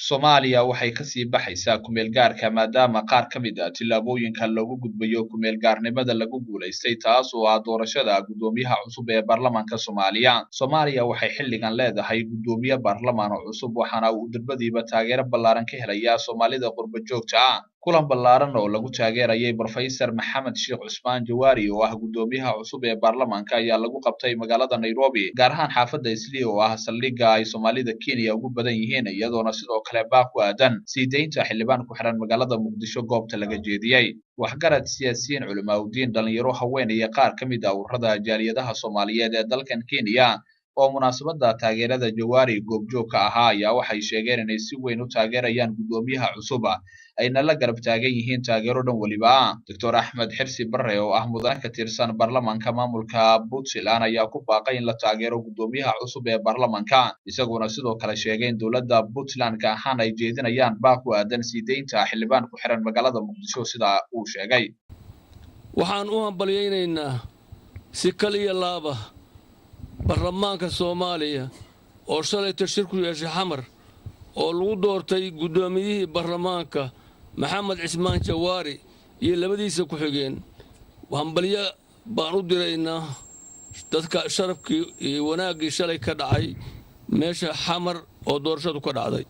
Soomaaliya waxay kasii baxaysaa kumeelgaarka, maadaama qaar ka mid ah tillaabooyinka loogu gudbayo kumeelgaarnimada lagu guulaystay, taas oo ah doorashada guddoomiyaha cusub ee baarlamaanka Soomaaliya. Soomaaliya waxay xilligan leedahay guddoomiye baarlamaan oo cusub, waxaana uu durbadiiba taageero ballaaran ka helayaa Soomaalida qurba joogta ah. Kulan ballaaran oo lagu taageerayay Professor Maxamed Sheekh Cusmaan Jawaari oo ah guddoomiyaha cusub ee baarlamaanka ayaa lagu qabtay magaalada Nairobi, gaar ahaan xaafadda Islii oo ah saldhigga ay Soomaalida Kenya ugu badan yihiin, iyadoona sidoo kale baaq ku aadan sii deynta xildhibaan ku xiran magaalada Muqdisho goobta laga jeediyey. Waxgarad, siyaasiyiin, culimaaudiin, dhalinyaro, haween iyo qaar ka mid ah ururada jaaliyadaha Soomaaliyeed ee dalkan Kenya oo munaasabada taageerada Jawaari goobjoog ka ahaa ayaa waxay sheegeen inay si weyn u taageerayaan guddoomiyaha cusub, ayna la garab taagan yihiin taageero dhan weliba. Doctor Axmed Xirsi Barre oo ah mudane ka tirsan baarlamaanka maamulka Puntland ayaa ku baaqay in la taageero guddoomiyaha cusub ee baarlamaanka, isaguna sidoo kale sheegay in dowladda Puntland ka ahaan ay jeedinayaan baaq ku aadan sii deynta xildhibaan ku xiran magaalada Muqdisho, sida uu sheegay. Waxaan u hambalyaynaynaa si kal iyo laaba baarlamaanka Soomaaliya oo shalayto shir ku yeeshay Xamar oo lagu doortay guddoomiyihii baarlamaanka Maxamed Cismaan Jawaari iyo labadiisa ku-xigeen. Hambalyo baan u diraynaa dadka sharafkii iyo wanaaggii shalay ka dhacay meesha Xamar oo doorashadu ka dhacday.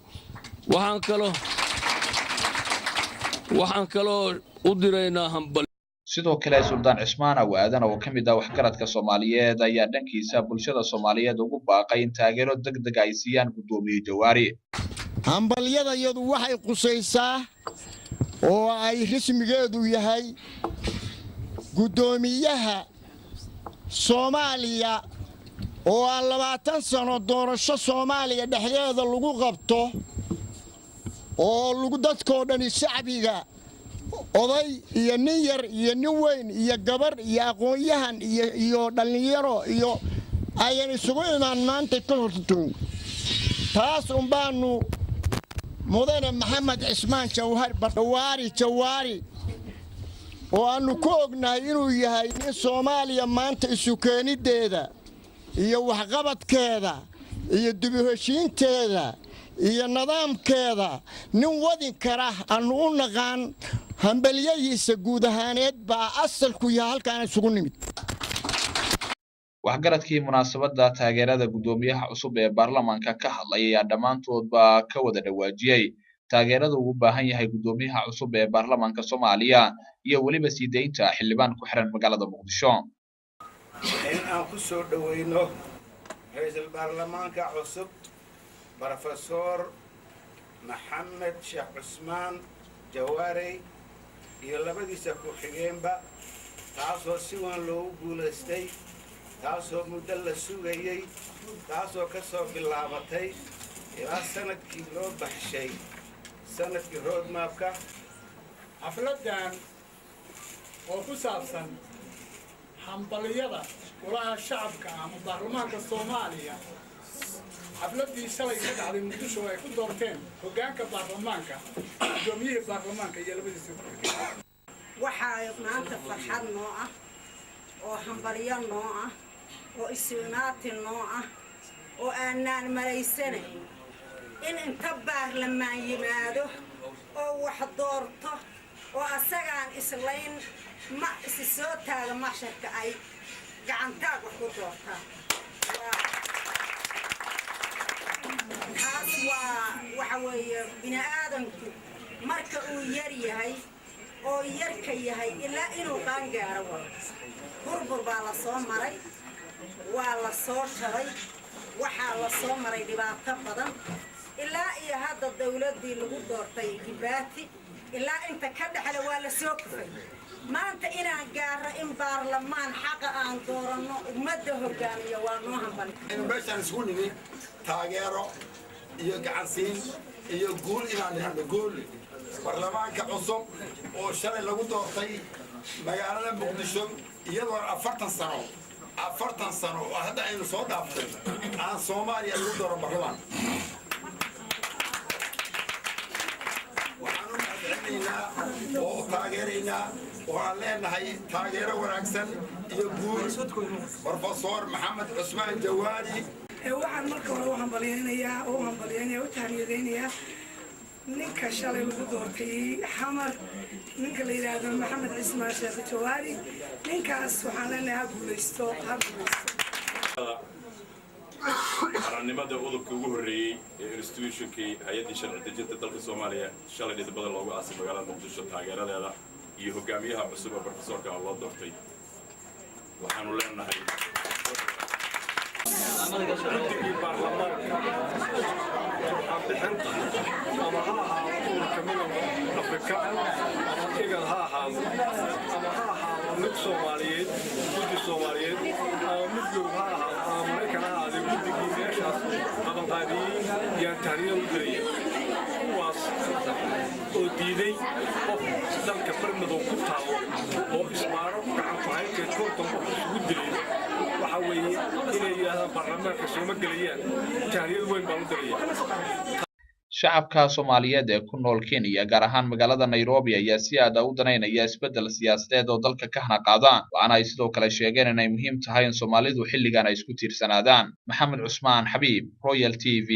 Waxaan kaloo u diraynaa hambal. Sidoo kale Suldaan Cismaan Awaadan oo ka mid ah waxgaradka Soomaaliyeed ayaa dhankiisa bulshada Soomaaliyeed ugu baaqay in taageero deg deg ay siiyaan guddoomiye Jawaari. Hambalyadayadu waxay qusaysaa oo ay rasmigeedu yahay guddoomiyaha Soomaaliya oo aan 20 sano doorasho Soomaaliya dhexdeeda lagu qabto oo lagu dadkoo dhani, shacbiga, oday iyo nin yar iyo nin weyn iyo gabar iyo aqoon-yahan iyo dhallinyaro iyo ayan isugu imaan maanta ka hortun. Taas unbaannu mudane Maxamed Cismaan Jawaari Jawaari oo aannu ku ognahay inuu yahay nin Soomaaliya maanta isu keeniddeeda iyo waxqabadkeeda iyo dibuheshiinteeda iyo nidaamkeeda nin wadin kara aannu u naqaan. Hambalyadiisa guud ahaaneed baa asalku yahay halkaan isugu nimid. Waxgaradkii munaasabada taageerada guddoomiyaha cusub ee baarlamaanka ka hadlay ayaa dhammaantoodba ka wada dhawaajiyey taageerada uu u baahan yahay guddoomiyaha cusub ee baarlamaanka Soomaaliya iyo weliba sii deynta xildhibaan ku xiran magaalada Muqdisho. In aan ku soo dhoweyno ra-iisul baarlamaanka cusub, Brofesor Maxamed Sheekh Cusmaan Jawaarey iyo labadiisa ku-xigeenba, taasoo si weyn loogu guulaystay, taasoo muddo la sugayey, taasoo ka soo bilaabatay ilaa sanadkii loo baxshay sanadkii roadmapka. Xafladdan oo ku saabsan hambalyada golaha shacabka ama baarlamaanka Soomaaliya, xafladdii shalay ka dhacday Muqdisho ay ku doorteen hoggaanka baarlamaanka, guddoomiyihii baarlamaanka iyo labadiisa ku-xigeen. Waxaa maanta farxad noo ah oo hambalyo noo ah oo isu-imaatin noo ah oo aanaan malaysanayn in inta baarlamaan yimaado oo wax doorto oo asagaan islayn ma isi soo taaga masharka ay gacantaag wax ku doortaan. Taas waa waxa weeye bini aadanku marka uu yar yahay oo yarka yahay ilaa inuu qaangaaro wado burbur baa la soo maray, waa la soo jabay, waxaa la soo maray dhibaato badan ilaa iyo hadda dawladdii lagu doortay Kibaati ilaa inta ka dhexle waa la soo kufay. Maanta inaan gaarno in baarlamaan xaqa aan dooranno ummadda hogaamiya waa noo hambali. Meeshaan isugu nimi taageero iyo gacansiin iyo guul inaan dhihano guul baarlamaanka cusub oo shalay lagu doortay magaalada Muqdisho, iyadoon 40 sano, 40 sano oo hadda aynu soo dhaaftay aan Soomaaliya lagu dooran baarlamaan. Waxaan u mahadcelinaynaa oo taageeraynaa oo aan leenahay taageero wanaagsan iyo guul Brofesor Maxamed Cusmaan Jawaari. Waxaan marka hore u hambalyaynayaa oo u hambalyaynaya, u tahniyadaynayaa Ninka shalay lagu doortay Xamar, ninka la yidhaahdo Maxamed Cismaan Sheekh Jawaari, ninkaas waxaan leenahay ha guulaysto, ha guulaysto. Qarannimada udubka ugu horreeyey ee institutionkii, hay-addii sharci dejinta dalka Soomaaliya, shalay dhidibada loogu aasay magaalada Muqdisho, taageeradeeda iyo hogaamiyaha cusub ee profesorka oo loo doortay, waxaanu leenahay Guddigii baarlamaanka turxanbixinta, ama ha ahaado ururka Midowda Afrika ama IGAD ha ahaado, ama ha ahaado mid Soomaaliyeed, guddi Soomaaliyeed, ama mid Yurub ha ahaado, ama Maraykan ha ahaadee, guddigii meeshaas qabanqaabiyey yaan tahniyad u diraya, kuwaas oo diiday qof dalka Barmadow ku taalo oo isbaaro gacan ku haynteed 50 qof isugu dilay, waxa weeye inay yidhaahdaan baarlamaanka sooma gelayaan. Tahniyad weyn baan u diraya. Shacabka Soomaaliyeed ee ku nool Kenya, gaar ahaan magaalada Nairobi, ayaa si aada u danaynaya isbeddel siyaasadeed oo dalka ka hana qaada, waxaana ay sidoo kale sheegeen inay muhiim tahay in Soomaalidu xilligan ay isku tiirsanaadaan. Maxamed Cusmaan Xabiib, Royal TV.